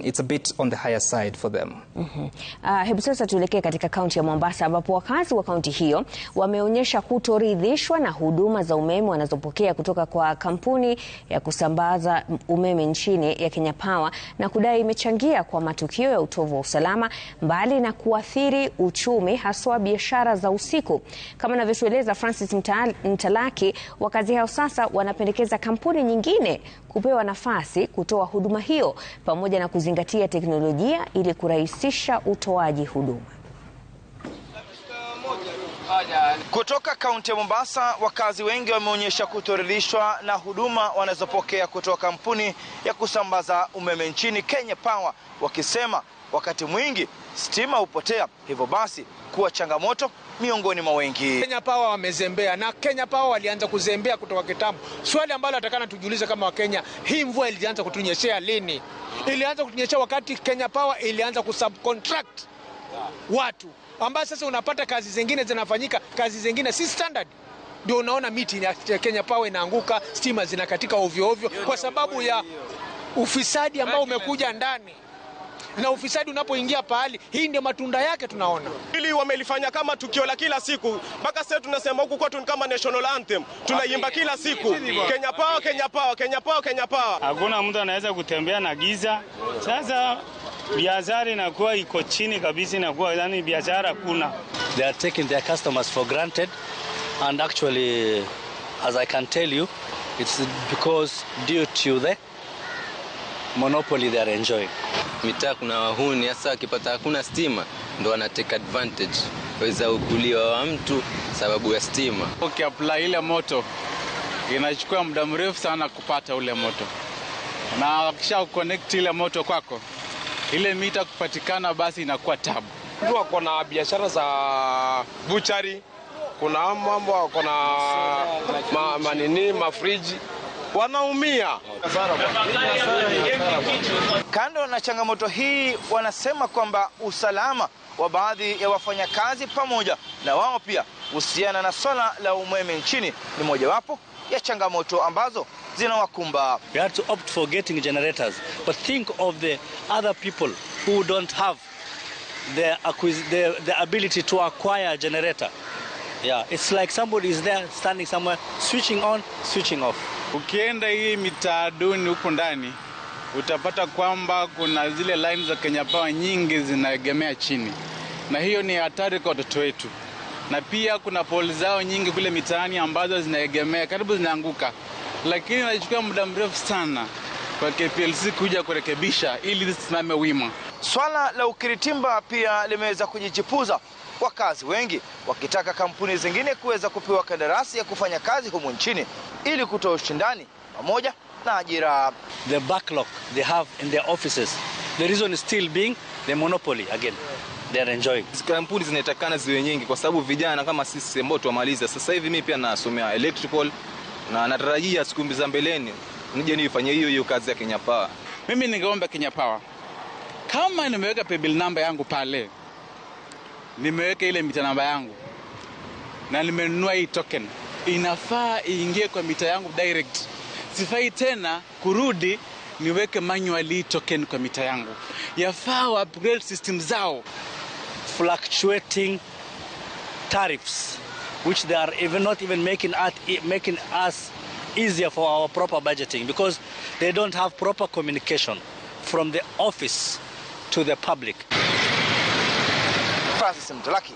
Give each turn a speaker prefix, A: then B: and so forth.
A: It's a bit on the higher side for them.
B: Hebu sasa tuelekee katika kaunti ya Mombasa ambapo wakazi wa kaunti hiyo wameonyesha kutoridhishwa na huduma za umeme wanazopokea kutoka kwa kampuni ya kusambaza umeme nchini ya Kenya Power na kudai imechangia kwa matukio ya utovu wa usalama mbali na kuathiri uchumi haswa biashara za usiku. Kama anavyotueleza Francis Mtalaki, wakazi hao sasa wanapendekeza kampuni nyingine kupewa nafasi kutoa huduma hiyo pamoja na kuzingatia teknolojia ili kurahisisha utoaji huduma.
C: Kutoka kaunti ya Mombasa, wakazi wengi wameonyesha kutoridhishwa na huduma wanazopokea kutoka kampuni ya kusambaza umeme nchini Kenya Power, wakisema wakati mwingi stima hupotea, hivyo basi kuwa changamoto miongoni mwa wengi.
D: Kenya Power wamezembea, na Kenya Power walianza kuzembea kutoka kitambo. Swali ambalo atakana tujiulize kama Wakenya, hii mvua ilianza kutunyeshea lini? Ilianza kutunyeshea wakati Kenya Power ilianza kusubcontract watu, ambao sasa unapata kazi zingine zinafanyika, kazi zingine si standard. Ndio unaona miti ya Kenya Power inaanguka, stima zinakatika ovyo ovyo kwa sababu ya ufisadi ambao umekuja ndani. Na ufisadi unapoingia pahali, hii ndio matunda yake tunaona.
E: Hili wamelifanya kama tukio la kila siku. Mpaka sasa tunasema huku kwetu ni kama national anthem. Tunaimba kila siku. Kenya Power, Kenya Power, Kenya Power, Kenya Power.
F: Hakuna mtu anaweza kutembea na giza. Sasa biashara inakuwa iko chini kabisa, inakuwa yani biashara hakuna.
G: They are taking their customers for granted, and actually, as I can tell you, it's because due to the monopoly they are enjoying.
H: Mitaa kuna wahuni, hasa akipata hakuna stima ndo wana take advantage, waweza ukuliwa wa mtu sababu ya stima.
I: Ukiapply ile moto inachukua muda mrefu sana kupata ule moto, na wakisha connect ile moto kwako, ile mita kupatikana basi inakuwa tabu.
E: Mtu wako na biashara za buchari, kuna mambo wako na manini mafriji, wanaumia.
C: Kando na changamoto hii, wanasema kwamba usalama wa baadhi ya wafanyakazi pamoja na wao pia kuhusiana na swala la umeme nchini ni mojawapo ya changamoto ambazo zinawakumba.
G: We had to opt for getting generators, but think of the other people who don't have the ability to acquire a generator. Yeah, it's like somebody is there standing somewhere, switching on, switching off.
I: Ukienda hii mitaa duni huku ndani utapata kwamba kuna zile line za Kenya Power nyingi zinaegemea chini, na hiyo ni hatari kwa watoto wetu. Na pia kuna pole zao nyingi kule mitaani ambazo zinaegemea karibu zinaanguka, lakini inachukua muda mrefu sana kwa KPLC kuja kurekebisha ili zisimame wima.
C: Swala la ukiritimba pia limeweza kujichipuza, wakazi wengi wakitaka kampuni zingine kuweza kupewa kandarasi ya kufanya kazi humu nchini ili kutoa ushindani pamoja na ajira.
G: The backlog they have in their offices, the reason is still being the monopoly again they are enjoying.
H: Kampuni zinatakana ziwe nyingi kwa sababu vijana kama sisi ambao tuwamaliza sasa hivi, mimi pia nasomea electrical na natarajia siku za mbeleni nije nifanye hiyo hiyo kazi ya Kenya Power.
I: Mimi ningeomba Kenya Power, kama nimeweka paybill number yangu pale, nimeweka ile mita namba yangu na nimenunua hii token, inafaa iingie kwa mita yangu direct. Sifai tena kurudi niweke manually token kwa mita yangu. Yafaa wa upgrade system zao.
G: Fluctuating tariffs, which they are even not even making us easier for our proper budgeting, because they don't have proper communication from the office to the public.
C: Francis Mtalaki,